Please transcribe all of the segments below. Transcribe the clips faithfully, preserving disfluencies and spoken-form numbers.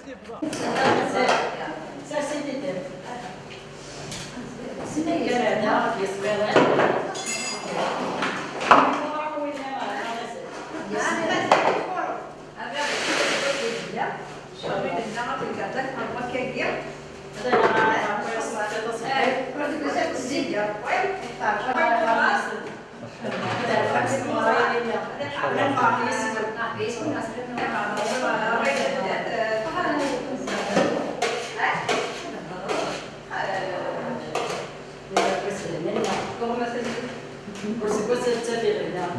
إن شاء الله.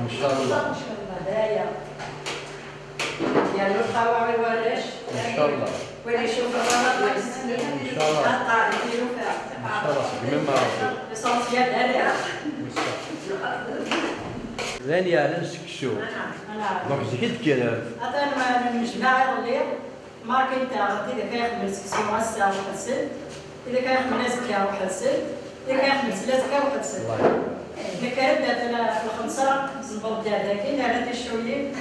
إن شاء الله. إن شاء الله. إن شاء الله. سيدي ما ربي. لان يعلن سكسو. دونك زيد كده. أنا ما نجمع يغلي. ماركين تاع غدي إذا كان يخدم سكسو غاسة وحسن، إذا كان يخدم ناس كا وحسن، إذا كان يخدم سلات كا وحسن. الله يبارك. إيه، إذا كان بدا في الخمسة نبض داكي، لا لا تشويين.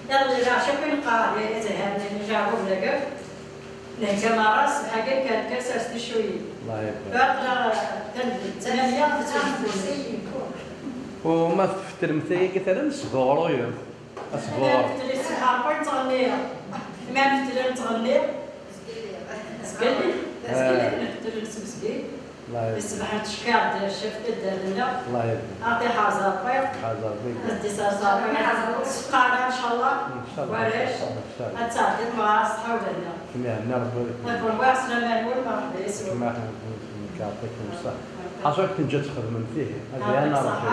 يلا، لا، شكون قاعد يتهان، نجاوب لك. لأن كما راس حاجة كانت كسر تشويين. الله يبارك. فأقرأ تنبي، تنمية، تنبي. وما تفتر مثلا كثيرا صغار. أصبر. ما نفتري السحر، كون تغنيها. ما نفتري تغني. اسكلي. اسكلي، آه. نفتري نسمسكي. الله يبارك. الصباح تشكي عند الشيف كدار لنا. الله يبارك. أعطي حازة طيب. حازة طيب. أدي صار صافي. سقانا إن شاء الله. إن شاء الله. وعلاش؟ إن شاء الله. أتعطي المغاص حولنا. سمعنا ربي. نقول واصلة ما نقول مرحبا يسوع. سمعنا. يعطيكم الصحة. حاجة كنت جات تخدم فيه. هذه أنا ربي.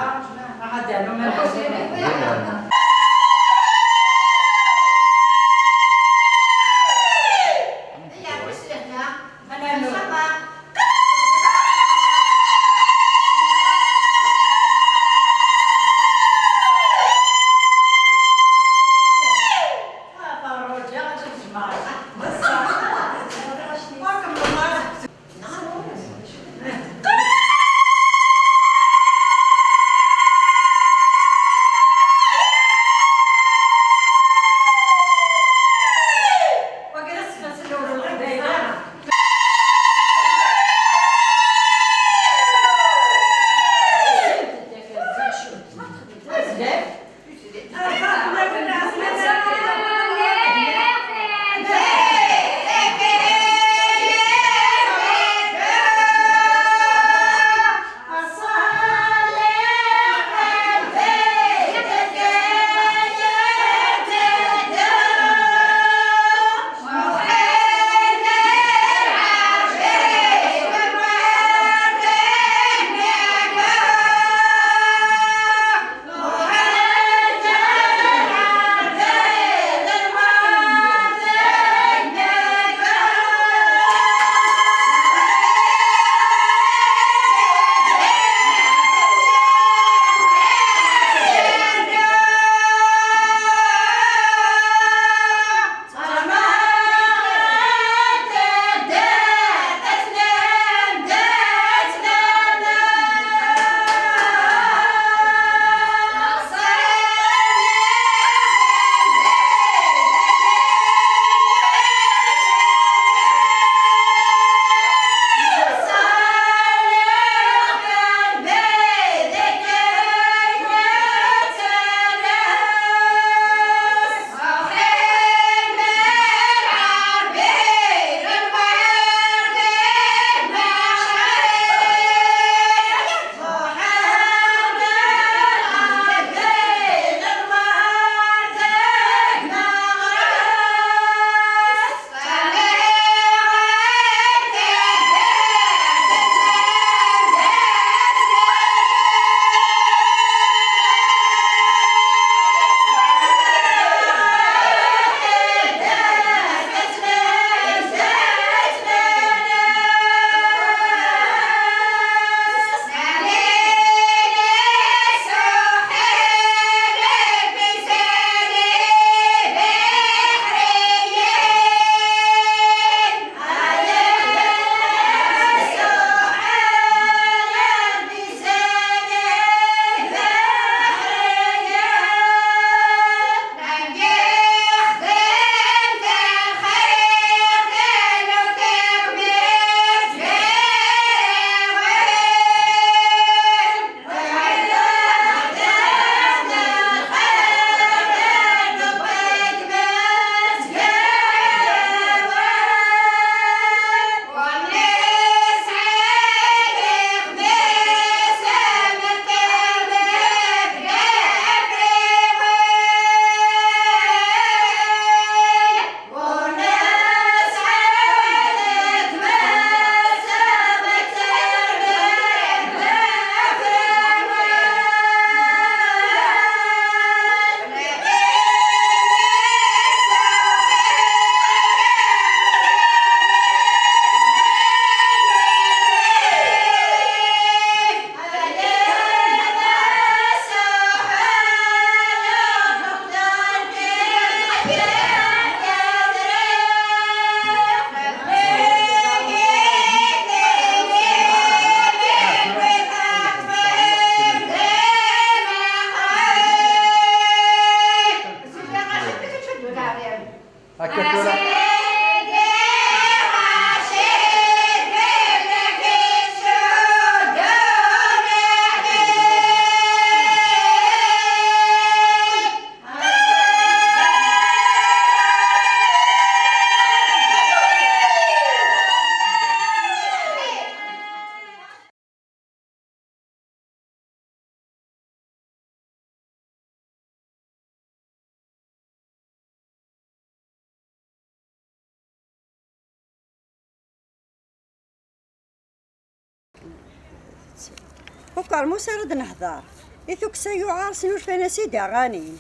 Ukermus ara d-nehder, i tukksa yuɛer snulfan-as-id iɣanin.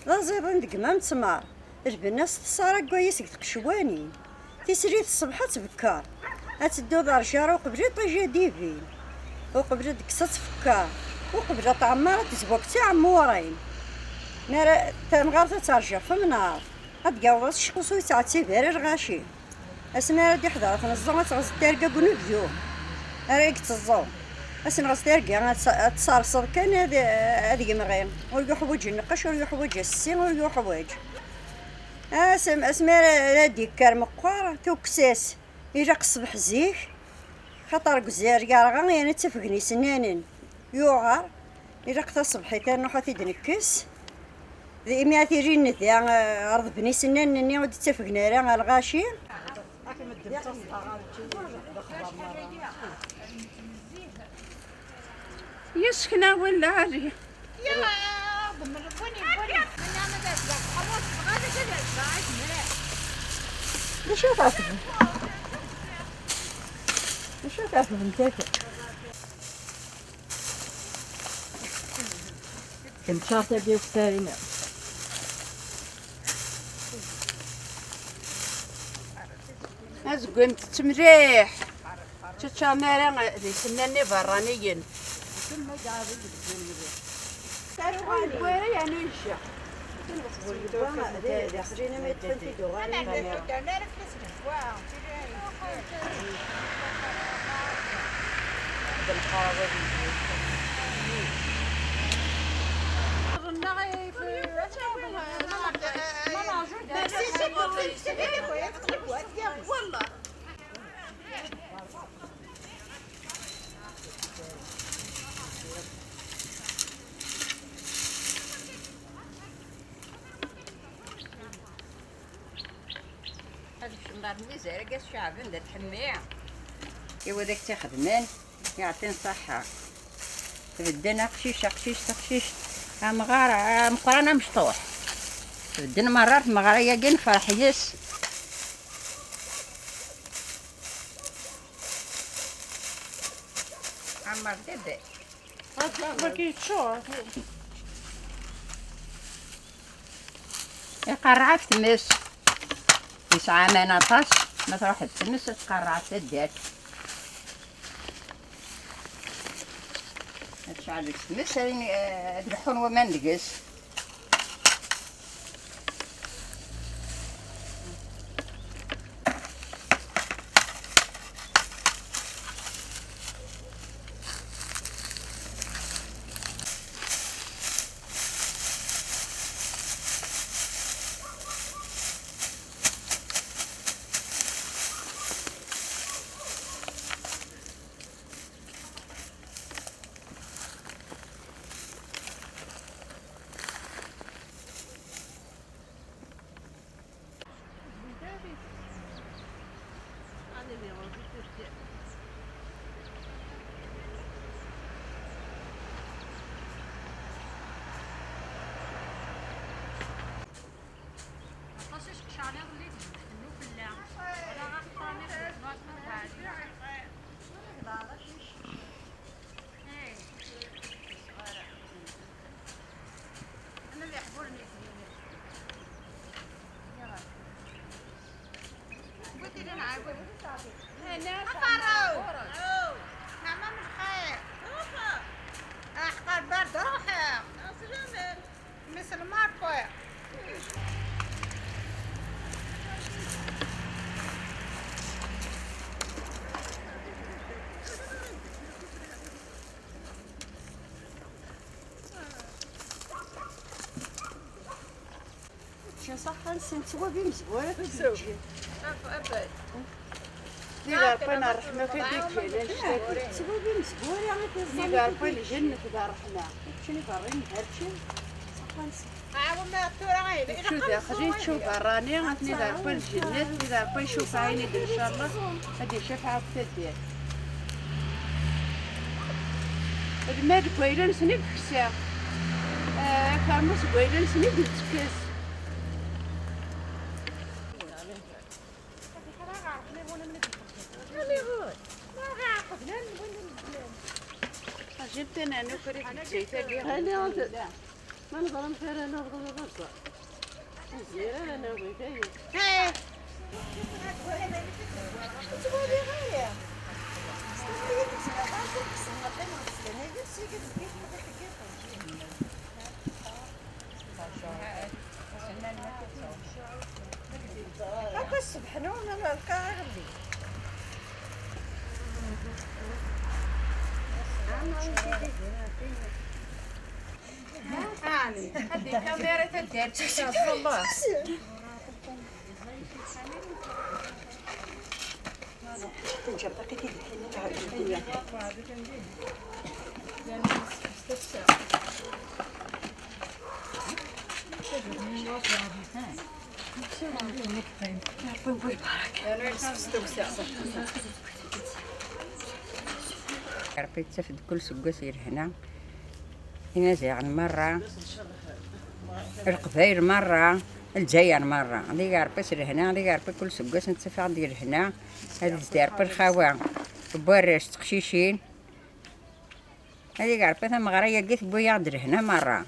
D aẓidan deg mam ttmar, lbenna-s teṣṣara deg wayes deg tqecwanin. Tislit ṣṣbeḥ ad tbekker, ad teddu d rjar uqbel iṭij ad d-ibin, uqbel ad d-tekkes ad tfekker, uqbel ad tɛemmer ad tezwa deg tiɛemmurin. Mi ara tamɣart ad terǧa ɣef umnar, ad d-yaweḍ ass ccqus ur yettɛettib ara lɣaci. Asmi ara d-iḥder ad tneẓẓu, ad tɣeẓẓ tirga deg unebdu ara i yetteẓẓu. Ad tenɣeẓ tirga, ad tt-, ad tesserseḍ kan ad, ad yemɣi. Ur yuḥwaǧ nneqqec, ur yuḥwaǧ assi, ur yuḥwaǧ. Asm-, asmi ara, ara d-yekker meqqar, tukksa-s, ilaq ṣṣbeḥ zik, xaṭer deg uzar yerɣa yerna ttafgen isennanen. Yuɛer, ilaq taṣebḥit ad nruḥ ad t-id-nekkes. D imi ad t-ilin da, eh, ɣer debni isennanen-nni ur d-ttafgen ara ɣer lɣaci. Yessekna win lɛali. D acu i tɛettbem? D acu i tɛettbem akka? Temcaṛt-agi ukessar-inem. Azeggaɣ tettett mliḥ. Tečča mara d isennanen iberraniyen. Wara yernu yejja. D, d aqjun-nni i yeṭṭfen tiduɣanin. Ad kecmeɣ ɣer lmizar-agi s ceɛben d at ḥemmi. I wad ak tt-ixedmen, yeɛṭin ṣṣeḥḥa. Bedden aqcic, aqcic, taqcict, amɣar, ameqqran, amecṭuḥ. Bedden merra ɣer tmeɣra-agi, nefreḥ yes. Ɛemmer tadda. Wagi yeččur. Iqerreɛ ɣef tmes. Yesɛa aman aṭas, ma truḥ d tmes ad tqerreɛ taddart. Ad tecɛel deg tmes, ad, ad leḥḥun waman deg-s. Aṭas i sqecɛen iḍelli deg lfenn ufella. Ala ɣef ṭṭrani deg lwaqt n lɛali. Ay. Ana d iḥburen i d-yini. Afaṛaw! Ɛew! Neɛma m lxir! Ruḥ! Aḥeqq ar bard ruḥ! Mmi s lmark! Ččan ṣaḥḥa-nsen, ttwab imezwura i d-yeǧǧan. Abad. Nnig Ṛebbi n ṛṛeḥma-k ad d-iǧǧan annect-agi. Ttwab imezwura i d-iẓẓan. Nnig Ṛebbi n lǧennet d ṛṛeḥma. Ččan iberrin d rčin, ṣaḥḥa-nsen. Čču daxel, čču berrani, atni d Ṛebbi n lǧennet, d Ṛebbi icufeɛ-in-id, ncallah, ad d-icafeɛ akk taddart. Lmal deg wayla-nsen i yeksa, eh, akermus deg wayla-nsen i d-yettekkes. Jibten-aneɣ-d ɣer Bgayet-agi. Ala, ma neẓra amek ara naweḍ d aẓar. Nezmer ara nawi tayi. Akka ṣṣbeḥ nuna nlqa aɣelli. Ɛni, ḥedd ikamira taddart-is, Allah. Rebbi yettaf-d kul seggas i lehna. Imaziɣen merra, Leqbayel merra, Lezzayer merra. Ad ig Rebbi s lehna, ad ig Rebbi kul seggas nettafeɣ-d i lehna. Ad izdi Rebbi lxawa n warrac d teqcicin. Ad ig Rebbi tameɣra-agi tewwi-yaɣ-d lehna merra.